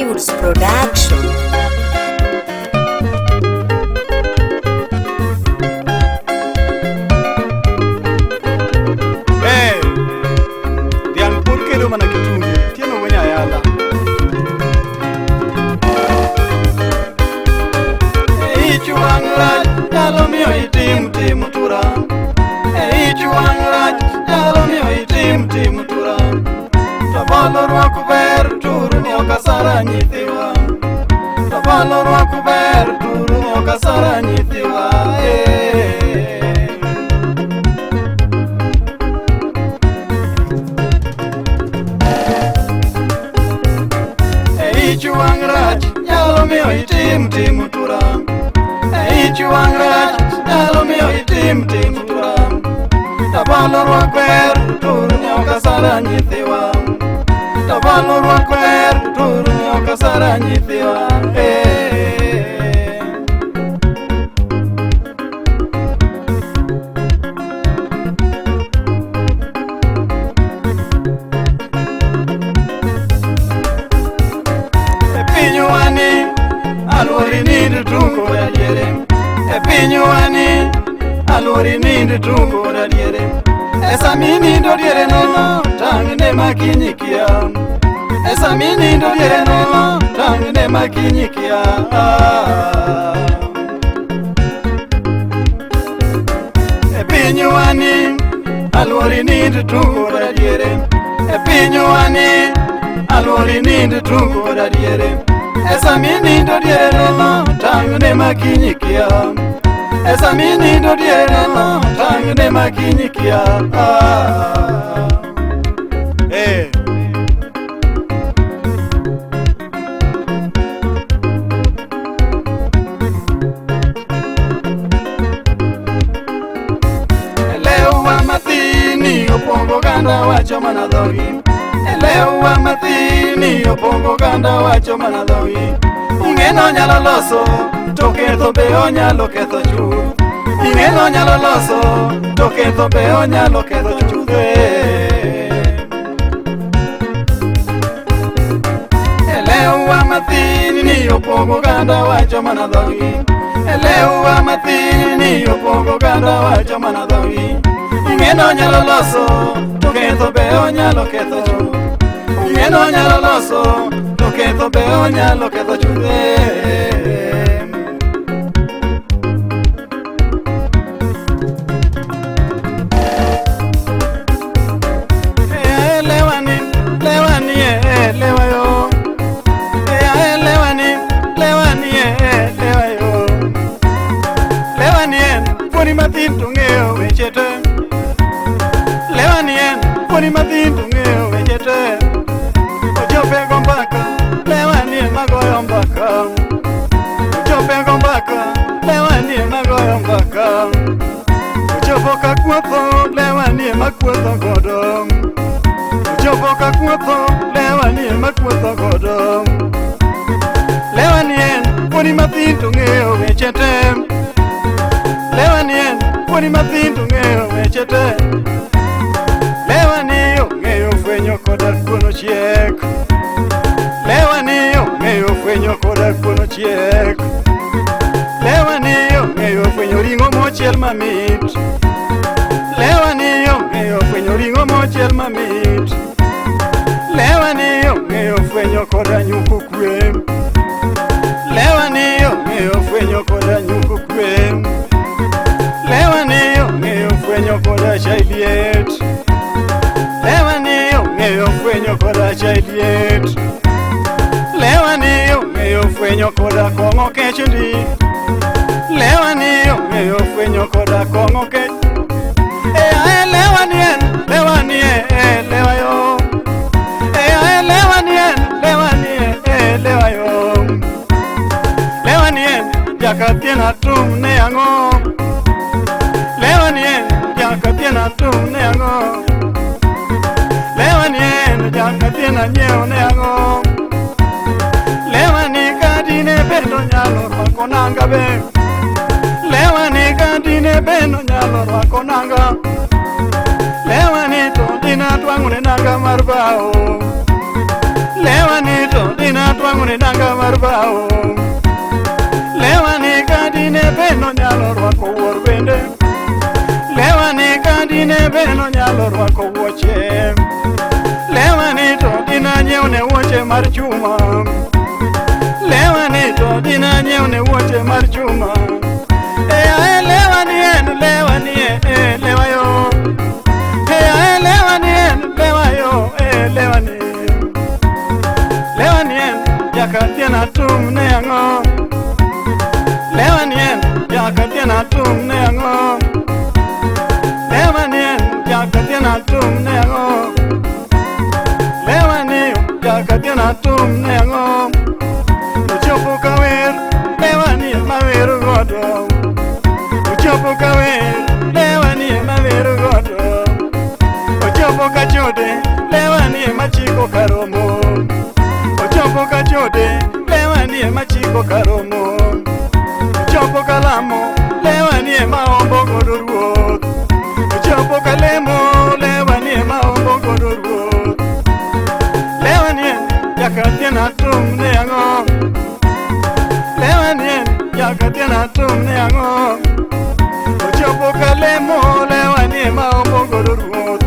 Tunes Production. Hey, dhiang' pod kedo mana gi tunge, tieno wenya ayala. E ich wang' rach nyalo miyo itim tim tura. E ich wang' rach nyalo miyo itim tim tura. Rabolo rwako ber turu ni ok asara nyithiwa. Rabolo rwako ber turu ni ok asara nyithiwa. Eh. E ich wang' rach nyalo miyo itim tim tura. E ich wang' rach nyalo miyo itim tim tura. Rabolo rwak ber turu ni ok asara nyithiwa. Rabolo rwak ber turu ni ok asara nyithiwa. Eh. E pinywani aluori nind tung koda diere. E pinywani aluori nind tung koda diere. E sami nindo diere nono tang' ne makinyi kia. E sami nindo diere nono tang' ne makinyi kia. E pinywani aluori nind tung koda diere. E pinywani aluori nind tung koda diere. E sami nindo diere nono tang' ne makinyi kia. E sami nindo diere nono tang' ne makinyi kia. Eh. Elewa mathini opongo oganda wacho mana dhogi. Elewa mathini opongo oganda wacho mana dhogi. Ung'eno nyalo loso to ketho be onyalo ketho chuth. Ung'eno nyalo loso to ketho be onyalo ketho chuth. Elewa mathini opongo oganda wacho mana dhogi. Elewa mathini opongo oganda wacho mana dhogi. Ung'eno nyalo loso to ketho be onyalo ketho chuth. Ung'eno nyalo loso to ketho be onyalo ketho chuth. Lewani, lewani, lewa yo. Lewani, lewani, lewa yo. Lewani en fuoni mathin to ng'eyo weche te. Lewani en fuoni mathin to ng'eyo weche te. Ochope go mbaka, lewani ema goyo mbaka. Ochope go mbaka, lewani ema goyo mbaka. Ochopo ka kuotho, lewani ema kuotho godo. Ochopo ka kuotho, lewani ema kuotho godo. Lewani en fuoni mathin to ng'eyo weche te. Lewani en fuoni mathin to ng'eyo weche te. Lewani ong'eyo fwenyo koda kuon ochiek. Lewani ong'eyo fwenyo koda kuon ochiek. Lewani ong'eyo fwenyo ring'o mochiel mamit. Lewani ong'eyo fwenyo ring'o mochiel mamit. Lewani ong'eyo fwenyo koda nyuko kwe. Lewani ong'eyo fwenyo koda nyuko kwe. Lewani ong'eyo fwenyo koda chai liet. Lewani ong'eyo fwenyo koda chai liet. Lewani ong'eyo fwenyo koda kong'o kech ndi. Lewani ong'eyo fwenyo koda kong'o kech. Lewani en, lewani en, lewa yo. Lewani en, lewani en, lewa yo. Lewani en, jaka tum ne ang'o. Lewani en, jaka tum ne ang'o. Lewani en, jaka nyiewo ne ang'o. Lewani kadine bendo nyalo rwako nanga be. Lewani kadine bendo nyalo rwako nanga. Lewani to dina twang'one nanga mar bao. Lewani to dina twang'one nanyiew ne nanga mar bao. Lewani kadine beno nyalo rwako wuor bende. Lewani kadine beno nyalo rwako wuoche. Lewani to dinanyiew ne wuoche mar chuma. Lewani to dinanyiew ne wuoche mar chuma. E lewani en lewani e lewayo. E lewani en lewayo e lewani. Lewani en jakatiena tum ne ang'o. Lewani en jakatiena tum ne ang'o. Lewani en jakatiena tum ne ang'o. Lewani jakatiena tum ne ang'o. Ochopo kawer lewani ema wer godo. Ochopo kawer lewani ema wer godo. Ochopo kachode lewani ema chiko karomo. Ochopo kachode lewani ema chiko karomo. Ochopo kalamo lewani ema ombo godo ruoth. Ochopo kalemo lewani ema ombo godo ruoth. Lewani en jakatiena tum ne ang'o. Lewani en jakatiena tum ne ang'o. Ochopo kalemo lewani ema ombo godo ruoth.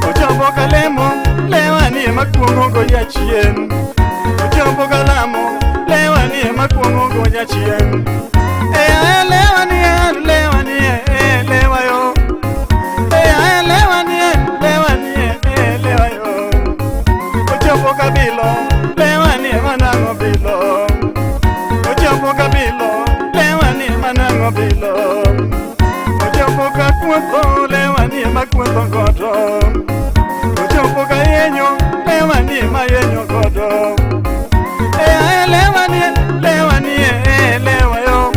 Ochopo kalemo lewani ema kuong'o go jachien. Ochopo kalamo lewani ema kuong'o go jachien. E lewani en lewani e lewayo. E lewani en lewani e lewayo. Ochopo kabilo lewani ema nang'o bilo. Ochopo kabilo lewani ema nang'o bilo. Ochopo kakuotho lewani ema kuotho godo. Ochopo kayenyo lewani ema yenyo godo. E lewani lewani e lewayo.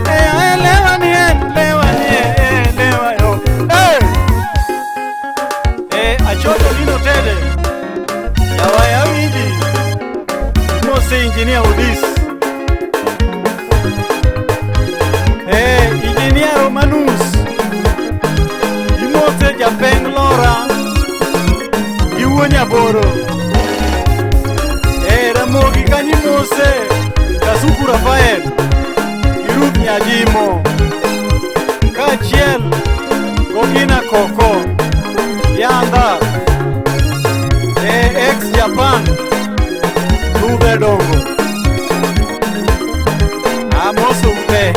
E lewani lewani e lewayo. E achoto lino tede. Yawaya winji. Mose engineer Odis. Engineer Romanus. Imose japeng Lora. Iwuo Nyaboro. Ramogi kanyi mose. Kasuku Rafael. Iruth Nyajimo. Kaachiel Gogina Koko. Yanda. Ex Japan. Rube Dongo. Amoso ute.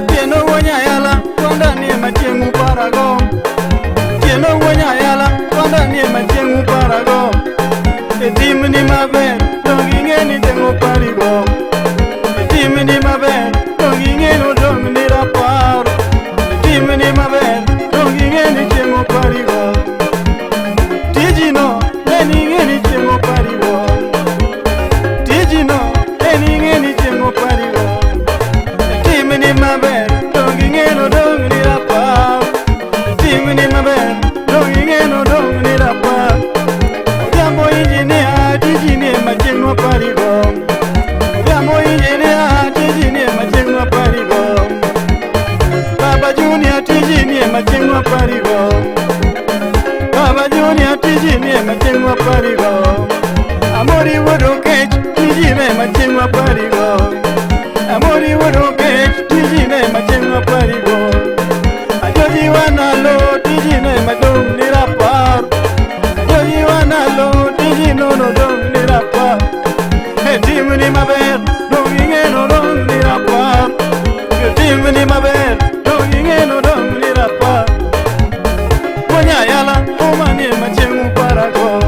Tieno wuo Nyayala, konda nie machieng' uparago. Tieno wuo Nyayala, konda nie machieng' uparago. E timni maber, dong' ing'e ni chieng' uparigo. E timni maber, dong' ing'e ni odong' ni rapar. E timni maber, dong' ing'e ni chieng' uparigo. Tijino, en ing'e ni chieng' uparigo. Tijino, en ing'e ni chieng' uparigo. E timni maber, dong' ing'e ni odong' ni rapar. E timni maber, dong' ing'e ni odong' ni rapar. Odhiambo injinia, tijini ema chieng' waparigo. Odhiambo injinia, tijini ema chieng' waparigo. Baba Junior, tijini ema chieng' waparigo. Baba Junior, tijini ema chieng' waparigo. Amori wuod Okech, tijini ema chieng' waparigo. Amori wuod Okech, tijini ema chieng' waparigo. Ajoji wanalo, tijini ema dong' ni rapar. Ajoji wanalo, tijino no dong' ni rapar. E timni maber, dong' ing'e no dong' ni rapar. E timni maber, dong' ing'e no dong' ni rapar. Wuo Nyayala, uma nie machieng' uparago.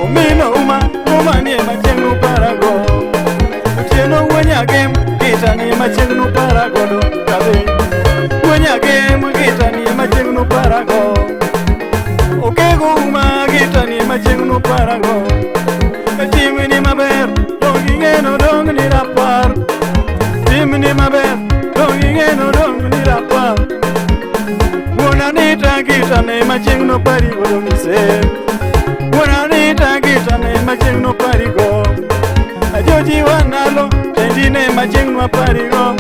Omino uma, uma nie machieng' uparago. Otieno wuo Nyagem, gita nie machieng' nuparagodo kadhi. Wuo Nyagem, gita nie machieng' nuparago. Okego uma, gita nie machieng' nuparago. E timni maber, dong' ing'e no dong' ni rapar. Timni maber, dong' ing'e no dong' ni rapar. Wuon Anita gita ne machieng' noparigo mise. Wuon Anita gita ne machieng' noparigo. Ajoji wanalo, tendi ne machieng' nwaparigo.